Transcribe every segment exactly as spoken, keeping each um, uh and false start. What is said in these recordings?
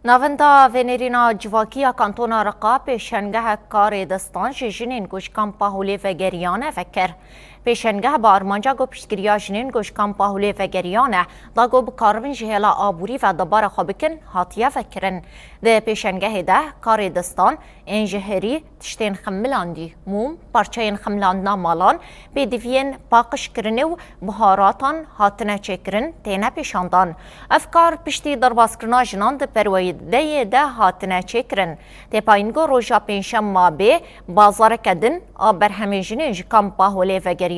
Navenda venêrîna civakî ya Kantona Reqa pêşengehek karê destan ji jinên ku ji Kampa Holê vegeriyane vekir. Pêşengeh bi armanca ku piştgiriya jinên ku ji Kampa Holê vegeriyane da ku bikaribin ji hêla aborî ve debara xwe bikin, hatiye vekirin. Di pêşengehê de karê destan ên ji herî, tiştên ximilandî, mûm, parçeyên ximilandina malan, pêdiviyên paqijkirinê û buharatan hatine çêkirin, têne pêşandan. Ev kar piştî derbaskirina jinan di perwerdeyê de hatine çêkirin. Tê payîn ku roja pêncşema bê bazareke din a berhemên jinên ji Kampa Holê vegeriyane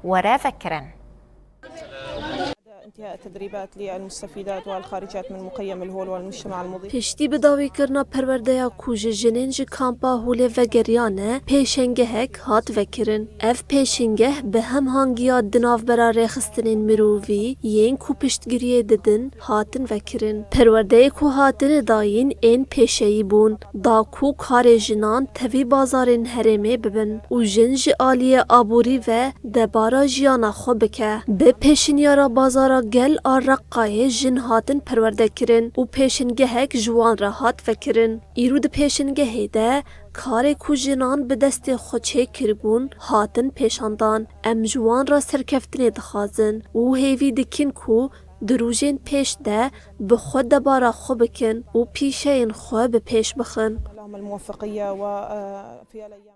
were vekirin. انتهاء التدريبات للمستفيدات والخارجات من مخيم الهول والمجتمع المضيف. Piştî bi dawîkirina perwerdeya ku ji jinên ji Kampa Holê vegeriyane, pêşengehek hat vekirin. Ev pêşengeh bi hemhangiya di navbera rêxistinên mirovî yên ku piştgiriyê didin, hatin vekirin. Perwerdeyê ku hatine dayîn ên pêşeyî bûn, da ku karê jinan tevî bazarên herêmê bibin û jin ji aliyê aborî ve debara jiyana xwe bike. Bi pêşinyara bazara gel a Reqayê jin hatin perwerde kirin û pêşingehek ji wan re hat vekirin. Îro di pêşingehê de karê ku jinan bi destê xwe çêkiribûn, hatin pêşandan. Em ji wan re serkeftinê dixwazin û hêvî dikin ku di rojên pêş de bi xwe debara xwe bikin û pîşeyên xwe bi pêş bixin. اللهم الموفقية وفي الأيام